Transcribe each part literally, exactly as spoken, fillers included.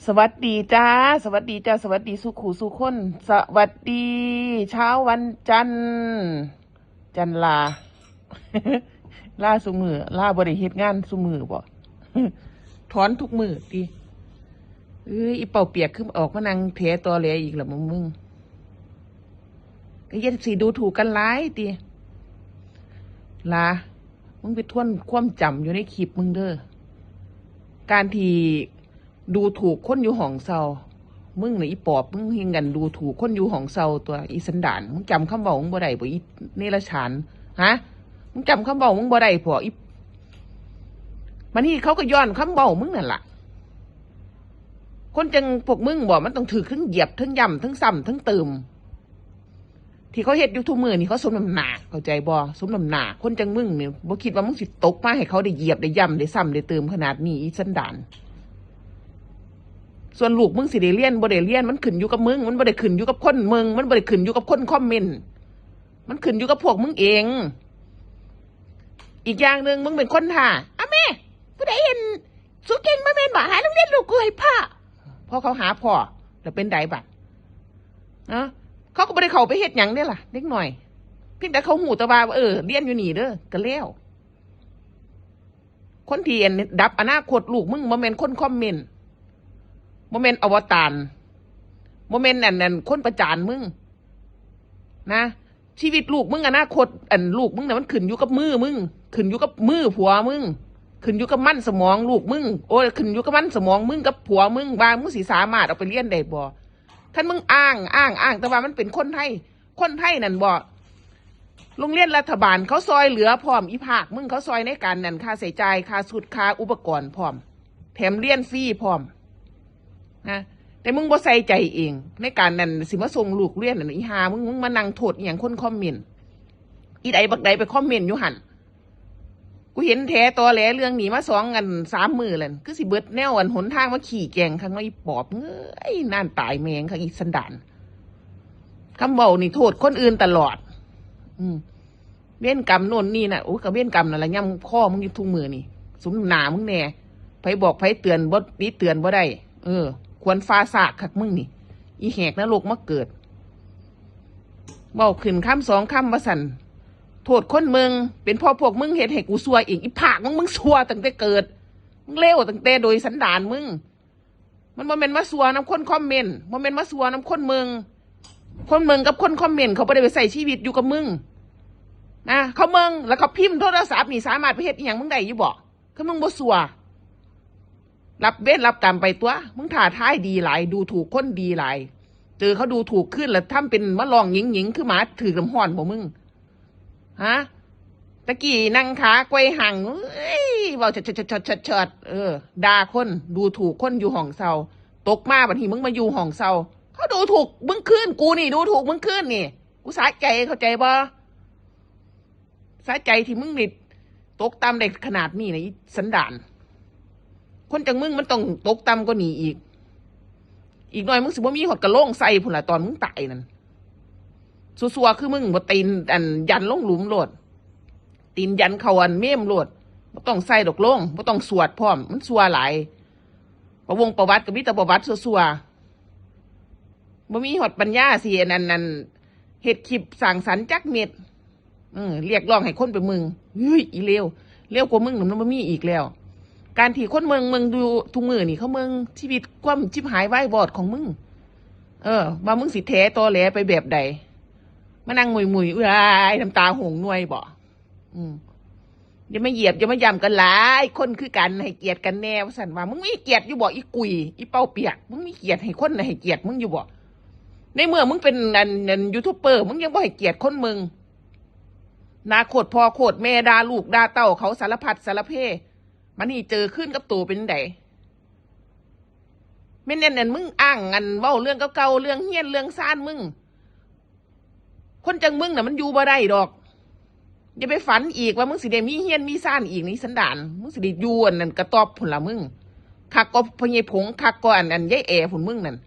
สวัสดีจ้า สวัสดีจ้า สวัสดีสู่คู่สู่คน สวัสดีเช้าวันจันทร์ จันลา ลาซุมื้อ ลาบ่ได้เฮ็ดงานซุมื้อบ่ ถอนทุกมื้อติ เอ้ย อีเป้าเปียกคือออกมานั่งแถตอแหลอีกล่ะมึง ก็อย่าสิดูถูกกันหลายติ ลา มึงไปทวนความจำอยู่ในคลิปมึงเด้อ การที่ดูถูกคนอยู่ห้องเช่า มึงน่ะอีปอบ มึงเฮ็ดกันดูถูกคนอยู่ห้องเช่าตัว อีสันดาน มึงจำคำเว้ามึงบ่ได้บ่ อีเนรชาน ฮะ มึงจำคำเว้ามึงบ่ได้พอ อี บัดนี้เขาก็ย้อนคำเว้ามึงนั่นล่ะ คนจั่งพวกมึงบ่ มันต้องถืกทั้งเหยียบ ทั้งย่ำ ทั้งซ้ำ ทั้งเติม ที่เขาเฮ็ดอยู่ทุกมื้อนี่เขาสมน้ำหน้า เข้าใจบ่ สมน้ำหน้า คนจั่งมึงนี่บ่คิดว่ามึงสิตกมาให้เขาได้เหยียบ ได้ย่ำ ได้ซ้ำ ได้เติมขนาดนี้ อีสันดาน ส่วนลูกมึงสิได้เรียนบ่ได้เรียน มันขึ้นอยู่กับมึง มันบ่ได้ขึ้นอยู่กับคนเมือง มันบ่ได้ขึ้นอยู่กับคนคอมเมนต์ มันขึ้นอยู่กับพวกมึงเอง อีกอย่างหนึ่งมึงเป็นคนท่า อ่ะแม่ ผู้ใดเห็น สูเก่งบ่แม่นบ่ หาโรงเรียนลูกกูให้พ่อ พอเขาหาพ่อ แล้วเป็นใดบัด เนาะ เขาก็บ่ได้เข้าไปเฮ็ดหยังเด้ล่ะ เด็กน้อย เพียงแต่เขาฮู้แต่ว่า เออ เรียนอยู่นี่เด้อ ก็แล้ว คนที่อันดับอนาคตลูกมึงบ่แม่นคนคอมเมนต์ บ่แม่นอวตาร บ่แม่นอัน อันคนประจานมึง นะ ชีวิตลูกมึง อนาคต อันลูกมึงน่ะมันขึ้นอยู่กับมือมึง ขึ้นอยู่กับมือผัวมึง ขึ้นอยู่กับมันสมองลูกมึง โอ้ย ขึ้นอยู่กับมันสมองมึงกับผัวมึง ว่ามึงสิสามารถเอาไปเรียนได้บ่ คันมึงอ้าง อ้าง อ้าง แต่ว่ามันเป็นคนไทย คนไทยนั่นบ่ โรงเรียนรัฐบาลเขาซอยเหลือพร้อม อีภาคมึง เขาซอยในการนั่น ค่าใช้จ่าย ค่าชุด ค่าอุปกรณ์พร้อม แถมเรียนฟรีพร้อม นะ แต่มึงบ่ใส่ใจเอง ในการนั่นสิมาส่งลูกเรียนนั่น อีห่ามึง มึงมานั่งโทษอีหยังคนคอมเมนต์ อีใดบักใดไปคอมเมนต์อยู่หั่น กูเห็นแถตอแหลเรื่องนี้มาสองอันสามมื้อแล้ว คือสิเบิดแนวอันหนทางมาขี้แกล้งคักเนาะ อีปอบ เอ้ย น่านตายแม่งคัก อีสันดาน คำเว้านี่โทษคนอื่นตลอด อืม เวรกรรมโน่นนี่น่ะ โอ้ย ก็เวรกรรมนั่นล่ะ ย่ำคอมึงอยู่ทุกมื้อนี่ สมน้ำหน้ามึงแน่ ไผบอกไผเตือนบ่ติเตือนบ่ได้ เออ ควรฟ้าซากคักมึงนี่ อีแหกนรกมาเกิด เว้าขึ้นคำสองคำว่าซั่น โทษคนเมือง เป็นเพราะพวกมึงเฮ็ดให้กูซัวเอง อีภาคมึง มึงซัวตั้งแต่เกิด มึงเลวตั้งแต่โดยสันดานมึง มันบ่แม่นมาซัวนำคนคอมเมนต์ บ่แม่นมาซัวนำคนเมือง คนเมืองกับคนคอมเมนต์เขาบ่ได้ไปใช้ชีวิตอยู่กับมึง นะ เขาเมืองแล้วเขาพิมพ์โทรศัพท์นี่สามารถไปเฮ็ดอีหยังมึงได้อยู่บ่ คือมึงบ่ซัว รับเวรรับกรรมไปตัว มึงท้าทายดีหลาย ดูถูกคนดีหลาย เจอเขาดูถูกขึ้นแล้วทำเป็นมาร้องหญิงๆ คือหมาถืกน้ำฮ้อนบ่มึง ฮะ ตะกี้นั่งขาไกวหัง เอ้ย เว้าเชิดๆๆๆๆ เออ ด่าคน ดูถูกคนอยู่ห้องเช่า ตกมาบัดนี้มึงมาอยู่ห้องเช่า เขาดูถูกมึงขึ้น กูนี่ดูถูกมึงขึ้นนี่ กูสะใจ เข้าใจบ่ สะใจที่มึงนี่ตกต่ำได้ขนาดนี้นะ อีสันดาน คนจั่งมึงมันต้องตกต่ำกว่านี้อีก อีกหน่อยมึงสิบ่มีฮอดกะโหลงใส่พุ้นล่ะ ตอนมึงตายนั่น ซัวๆ คือมึง บ่ตีนอันยันลงหลุมโลด ตีนยันเข้าอันเมมโลด บ่ต้องใส่ดอกโหลง บ่ต้องสวดพร้อม มันซัวหลาย ประวงประวัติก็มีแต่ประวัติซัวๆ บ่มีฮอดปัญญาสิอันนั้นนั่น เฮ็ดคลิปสร้างสรรค์จักเม็ด เออ เรียกร้องให้คนไปเมือง เฮ้ย อีเลว เลวกว่ามึงนั่นมันบ่มีอีกแล้ว การที่คนเมือง เมืองดูทุกมื้อนี่ เขาเมืองชีวิตความชิบหายวายวอดของมึง เออ ว่ามึงสิแถตอแหลไปแบบใด มานั่งหมุยๆ เอื้อย น้ำตาหงหน่วยบ่ อืม อย่ามาเหยียบ อย่ามาย่ำกันหลาย คนคือกัน ให้เกียรติกันแน่ ว่าซั่นว่า มึงมีเกียรติอยู่บ่ อีกุย อีเป้าเปียก มึงมีเกียรติให้คนให้เกียรติมึงอยู่บ่ ในเมื่อมึงเป็นอัน อันยูทูบเบอร์ มึงยังบ่ให้เกียรติคนเมือง ด่าโคตรพ่อโคตรแม่ ด่าลูกด่าเต้าเขาสารพัดสารเพ บัดนี้เจอคืนกับโตเป็นได แม่นแน่นๆ มึงอ้างอันเว้าเรื่องเก่าๆ เรื่องเฮียนเรื่องซานมึง คนจั่งมึงน่ะมันอยู่บ่ได้ดอก อย่าไปฝันอีกว่ามึงสิได้มีเฮียนมีซานอีก นี่สันดาน มึงสิได้อยู่อันนั้นกระต๊อบพุ้นล่ะมึง คักก็พ่อใหญ่ผง คักก็อัน อันยายแอพุ้นมึงนั่น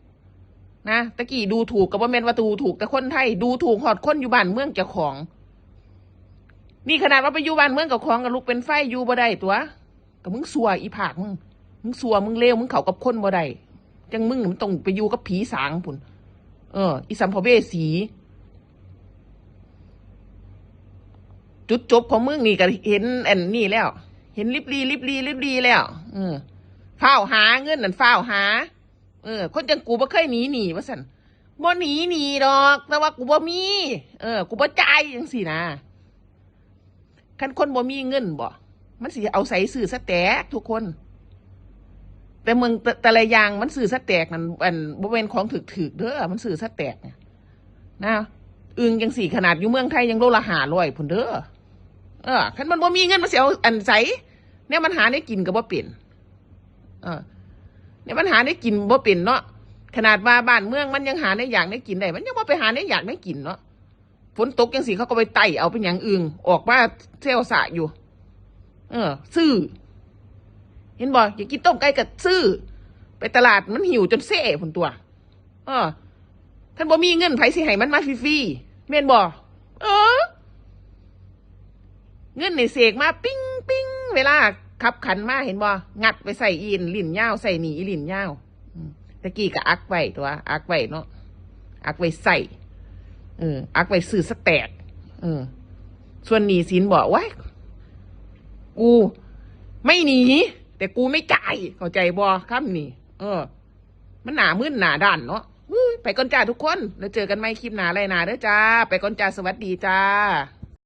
นะ ตะกี้ดูถูกก็บ่แม่นว่าดูถูกแต่คนไทย ดูถูกฮอดคนอยู่บ้านเมืองเจ้าของ นี่ขนาดว่าไปอยู่บ้านเมืองเจ้าของก็ลุกเป็นไฟอยู่บ่ได้ตัว ก็มึงซัวอีภาคมึง มึงซัว มึงเลว มึงเข้ากับคนบ่ได้ จั่งมึงมันต้องไปอยู่กับผีสางพุ้น เออ อีสัมภเวสี จุดจบของมึงนี่ก็เห็นอันนี้แล้ว เห็นลิบลีลิบลีลิบลีแล้ว เออ ฟ้าวหาเงินนั่น ฟ้าวหา เออ คนจั่งกูบ่เคยหนีหนี้ว่าซั่น บ่หนีหนี้ดอก แต่ว่ากูบ่มี เออ กูบ่จ่ายจั่งซี้นะ คันคนบ่มีเงินบ่ มันสิเอาไสซื้อสแต็กทุกคน แต่เมืองแต่แต่ละอย่างมันซื้อสแต็กนั่น อันบ่แม่นของถูกๆเด้อ มันซื้อสแต็กเนี่ยนะ อึ่งจั่งซี้ ขนาดอยู่เมืองไทยยังโลละห้าร้อยพุ้นเด้อ เออ คันมันบ่มีเงินมันสิเอาอันไส แนวมันหาแนวกินก็บ่เป็น เออ แนวมันหาแนวกินบ่เป็นเนาะ ขนาดว่าบ้านเมืองมันยังหาแนวอยากแนวกินได้ มันยังบ่ไปหาแนวอยากแนวกินเนาะ ฝนตกจั่งซี้เขาก็ไปไต่เอาเป็นหยัง อึ่งออกมาแซวสะอยู่ เออ ซื้อ เห็นบ่ อยากกินต้มไก่ก็ซื้อ ไปตลาดมันหิ้วจนเซพุ้นตั๊ว เออ คันบ่มีเงินไผสิให้มันมาฟรีๆ แม่นบ่ เออ เงินนี่เสกมาปิ๊งปิ๊ง เวลาขับขันมา เห็นบ่ งัดไปใส่อีหลิ้นยาว ใส่หนี้อีหลิ้นยาว อืม ตะกี้ก็อักไว้ตั๊ว อักไว้เนาะ อักไว้ใส่ เออ อักไว้ซื้อสแต็ก เออ ส่วนหนี้สินบ่ โอ๊ย กูไม่หนี แต่กูไม่จ่าย เข้าใจบ่ คำนี้ เออ มันหน้ามึนหน้าด้านเนาะ อุ้ย ไปก่อนจ้าทุกคน แล้วเจอกันใหม่คลิปหน้าไลน์หน้าเด้อจ้า ไปก่อนจ้า สวัสดีจ้า